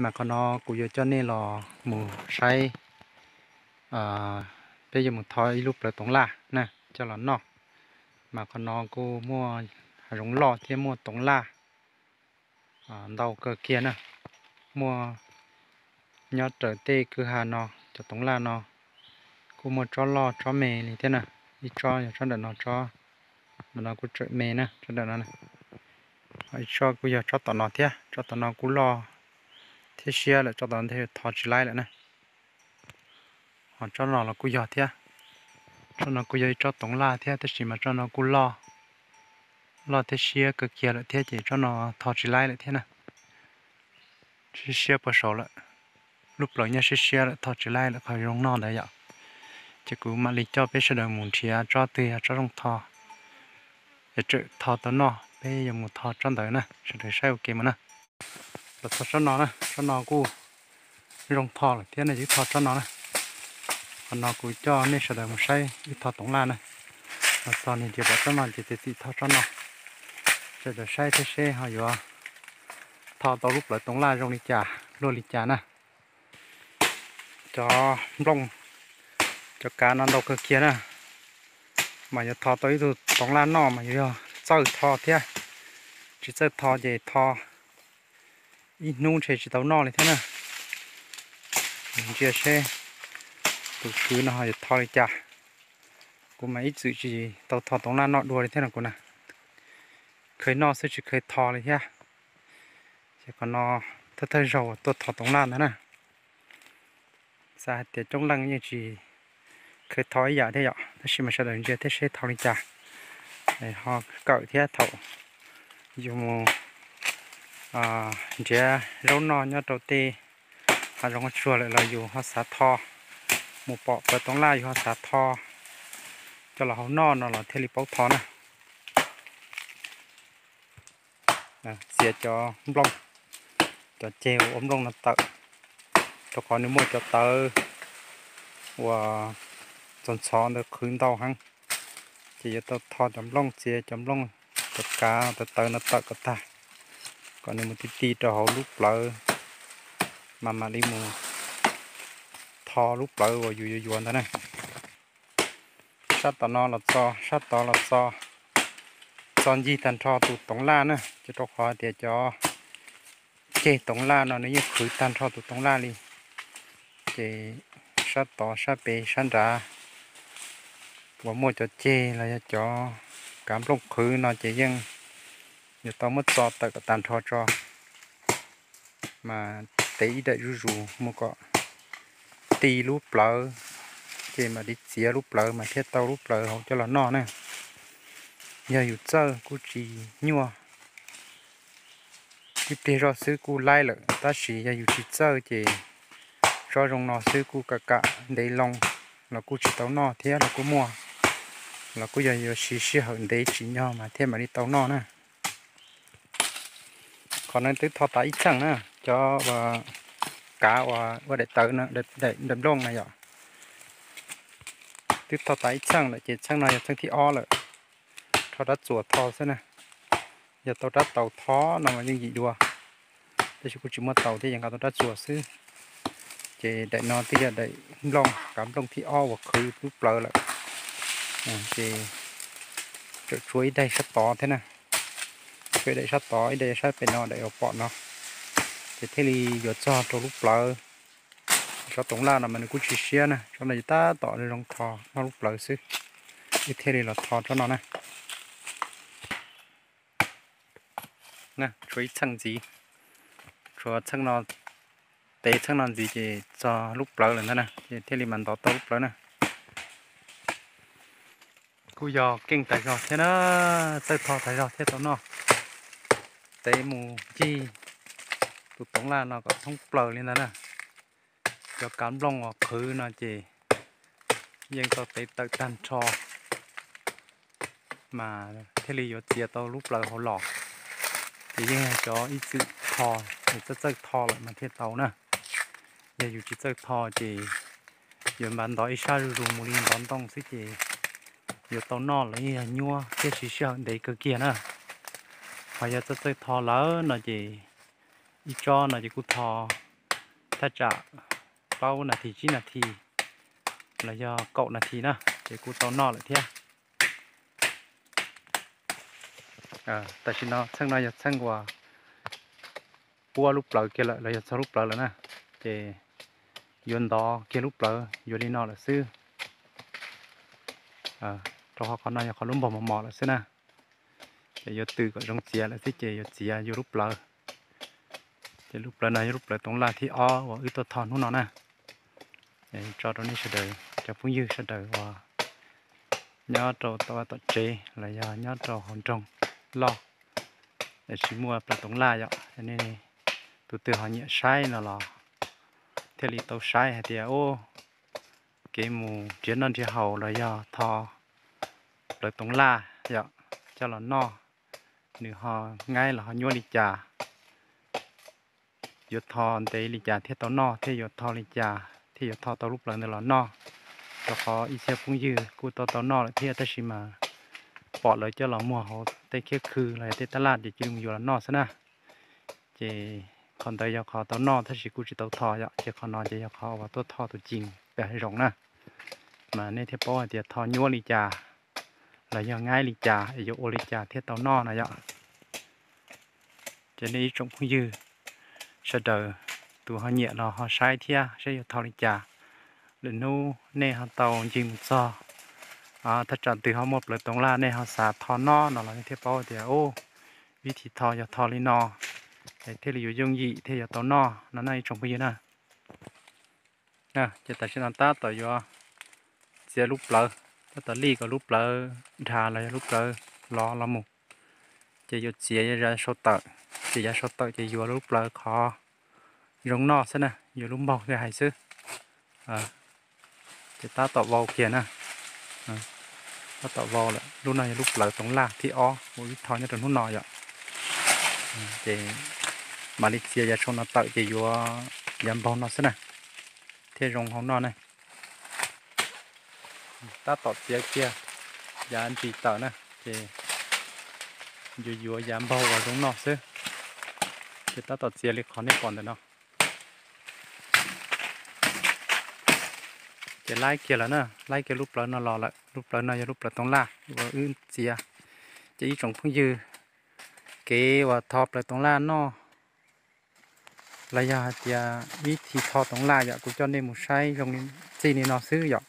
Mas qhov no kuv yuav coj nej los mus saib, peb yuav mus tho ib lub plawv toov laj na coj los noj. Mas qhov no kuj muaj hav zoov loj thiab muaj toov laj ntau kawg kiag na. Muaj nyob raws tej kwj ha no, cov toov laj no kuj muaj tsob loj tsob me li thiab na. Ib tsob yog tsob ntawm no, tsob ntawm no kuj tseem me na, tsob ntawm no. Ib tsob kuj yog tsob tom no thiab, tsob tom no kuj loj thiab siab lawm, tsob tom no thiaj tho tsis laib lawm na. Ho tsob no los kuj yog thiab, tsob no kuj yog ib tsob toov laj thiab, tab sis mas tsob no kuj loj, loj thiab siab kawg kiag lawm thiab ces tsob no tho tsis laib lawm thiab na. Siab siab puag saud lawm, lub plawv nyob siab siab lawm, tho tsis laib lawm qhov zoo noj ntawd yom. Ces kuv mam li coj peb sawv daws mus nrhiav tsob twg yog tsob zoo tho, es tseem tho tau noj peb yuav mus tho tsob ntawd na, sawv daws saib ua ke mus na. Los txog tsob no na, tsob no kuj zoo tho lawm thiab na, wb tho tsob no na. Qhov no kuv coj nej sawv daws mus saib wb tho toov laj na. Los txog nws ces pom tsob no ces txiav txim tho tsob no. Sawv daws saib thiab seb ho yuav tho tau lub plawv toov laj zoo li cas luaj li cas na. Cov nplooj, cov kav no ntau kawg kiag na, mas yuav tho tau ib tug toov laj noj mas yuav yog txawj tho thiab. Tsis txawj tho ces tho ib hnub ntshe tsis tau noj li thiab na. Ntsia seb tus kwv no ho yuav tho li cas. Kuv mas ib txwm tsis tau tho toov laj noj dua li thiab no kuv na. Kheev noj xwb tsis kheev tho li thiab. Ces qhov no thawj thawj zaug tuaj tho toov laj ntag na. Xav hais tias coob leej yeej tsis kheev tho ib yam thiab yom, tab sis mas sawv daws ntsia thiab seb tho li cas, ho kawm thiab thaum yus mus nrhiav zaub noj nyob rau tej hav zoov tsuag lawm los yus ho xav tho, mus pom plawv toov laj yus ho xav tho coj los hau noj no los thiaj li paub tho na. Txiav cov nplooj, cov ceg uas ua nplooj no tawm, rau qhov nws muaj cov tawv uas txog ntxhov ntawd qhwv ntau heev. Ces yuav tau tho cov nplooj, txiav cov nplooj, cov kav tawv tawv no tawm kom tag, kom nws mus ti ti rau hauv lub plawv, mas mam li mus tho lub plawv uas yus yuav yuav ntawd na. Sab tom no los txog, sab tod los txog, txog ncig tag nrho tus toov laj na, ces rau qhov tias cov ceg toov laj no nws yeej qhwv tag nrho tus toov laj li. Ces sab tod sab pem sab nrad uas muaj cov ceg los yog cov kav nplooj qhwv no ces yeej yuav tau muab txo tawm kom tag nrho tso, mas tev ib daim zuj zus mus kom ti lub plawv, ces mam li txiav lub plawv mas thiaj tau lub plawv hauv coj los noj na. Yog yus txawj kuj tsis nyuaj, ib pliag zoj xwb kuj laib lawm, tab sis yog yus tsis txawj ces tsob zoo no xwb kuj kam kam ntev loo los kuj tsis tau noj thiab los kuj muaj, los kuj yog yuav siv sij hawm ntev tsim nyog mas thiaj mam li tau noj na. Qhov no twb tho tas ib txheej na, cov uas kav uas ua daim tawv, daim nplooj na yom. Twb tho tas ib txheej lawm ces txheej no yog txheej thib ob lawm. Rho rab txuas tho xwb na. Yog tau rab taus tho no mas yeej yim dua, tab sis kuj tsis muaj taus thiab, yeej nqa tau rab txuas xwb. Ces daim no twb yog daim nplooj, kav nplooj thib ob uas qhwv lub plawv lawm. Ces tseem tshuav ib daim sab tod thiab na. Tshuav ib daim sab tod, ib daim sab pem no, daim uas pom no, ces thiaj li yuav txog rau lub plawv. Tsob toov laj no mas nws kuj tsis siab na, tsob no yus tab tom zoo tho noj lub plawv xwb, wb thiaj li los tho tsob no na. Tshuav ib txheej ntxiv, tshuav txheej no, tev txheej no ntxiv ces txog lub plawv lawm ntag na, ces thiaj li mam ntov tau lub plawv na. Kuj yog keej tas zog thiab na, txawj tho tas zog thiab tau noj. Tev mus ncig tus toov laj no kom thoob plaws li ntag na. Cov kav nplooj uas qhwv no ces yeej tau tev tawm tag nrho mas thiaj li yuav txiav tau lub plawv hauv los. Ces yeej yog cov ib txwm tho, txawj txawj tho lawm mas thiaj tau na. Yog yus tsis txawj tho ces yuav npaj ntov ib sab zuj zus mus li ntov ntoo xwb ces yuav tau noj los yeej yog nyuaj thiab siv sij hawm ntev kawg kiag na. Ho yog txawj txawj tho lawm no ces ib tsob no ces kuj tho thaj tsam plaub nas this tsib nas this los yog kaum nas this na, ces kuj tau noj lawm thiab. Tam sim no txheej no yog txheej uas puab lub plawv kiag lawm los yog txog lub plawv lawm na, ces yuav ntov kiag lub plawv yuav li no lawm xwb. Rau qhov qhov no yog qhov lub npaug mos mos lawm xwb na, ces yuav tws kom zoo txiav lawm xwb ces yuav txiav yuav lub plawv. Ces lub plawv no yog lub plawv toov laj thib ob uas wb tuaj tho hnub no na. Tso rau nej sawv daws cov phooj ywg sawv daws uas nyob rau tom vaj tom tsev los yog nyob rau hauv nroog loj, tsis muaj plawv toov laj yom, nej tus twg ho nyiam saib no los thiaj li tau saib hais tias ub, kev mus nrhiav noj nrhiav haus los yog tho plawv toov laj yom, coj los noj, nws ho ngaib los ho nyuaj li cas, yuav tho ntev li cas thiaj tau noj, thiaj yuav tho li cas thiaj yuav tho tau lub plawv ntawd los noj. Rau qhov ib txhia phooj ywg kuj tau tau noj lawm thiab tab sis mas pom lawv coj los muag hauv tej khiab khw los yog tej tab laj ces cia li mus yuav los noj xwb na. Ces qhov ntawd yog qhov tau noj tab sis kuj tsis tau tho yom, ces qhov no ces yog qhov uas tuaj tho tus cim pem hav zoov na. Mas nej thiaj paub hais tias tho nyuaj li cas los yog ngaib li cas es yuav ua li cas thiaj tau noj no yom. Ces nej ib tsoom phooj ywg sawv daws, tus ho nyiam los ho saib thiab saib yuav tho li cas. Lwm hnub nej ho tau ncig mus txog thaj tsam twg ho muaj plawv toov laj nej ho xav tho noj no los nej thiaj paub tias ub, vib thi tho yog tho li no, es thiaj li yuav yooj yim thiaj yuav tau noj no na ib tsoom phooj ywg na. Ces tam sim no tab tom yuav txiav lub plawv, tab tom lij kom lub plawv dhas los yog lub plawv lov los mus, ces yuav txiav yav sau tawm, ces yav sau tawm ces yuav lub plawv qhov zoo noj xwb na, yuav lub npaug thiaj hais xwb. Ces tab tom vau kiag na, tab tom vau lawm. Lub no yog lub plawv toov laj thib ob uas wb tho nyob rau hnub no yom. Ces mam li txiav yav sau no tawm ces yuav yav npaug no xwb na, thiaj zoo hau noj na. Tab tom txiav kiag yav ntsis tawm na, ces yuav yuav yav npaug uas zoo noj xwb. Ces tab tom txiav li qhov nej pom ntawm no. Ces laib kiag lawm na, laib kiag lub plawv no los lawm. Lub plawv no yog lub plawv toov laj uas wb txiav. Ces ib tsoom phooj ywg, kev uas tho plawv toov laj noj los yog hais tias vib thi tho toov laj yom, kuv coj nej mus saib zoo txij li no xwb yom.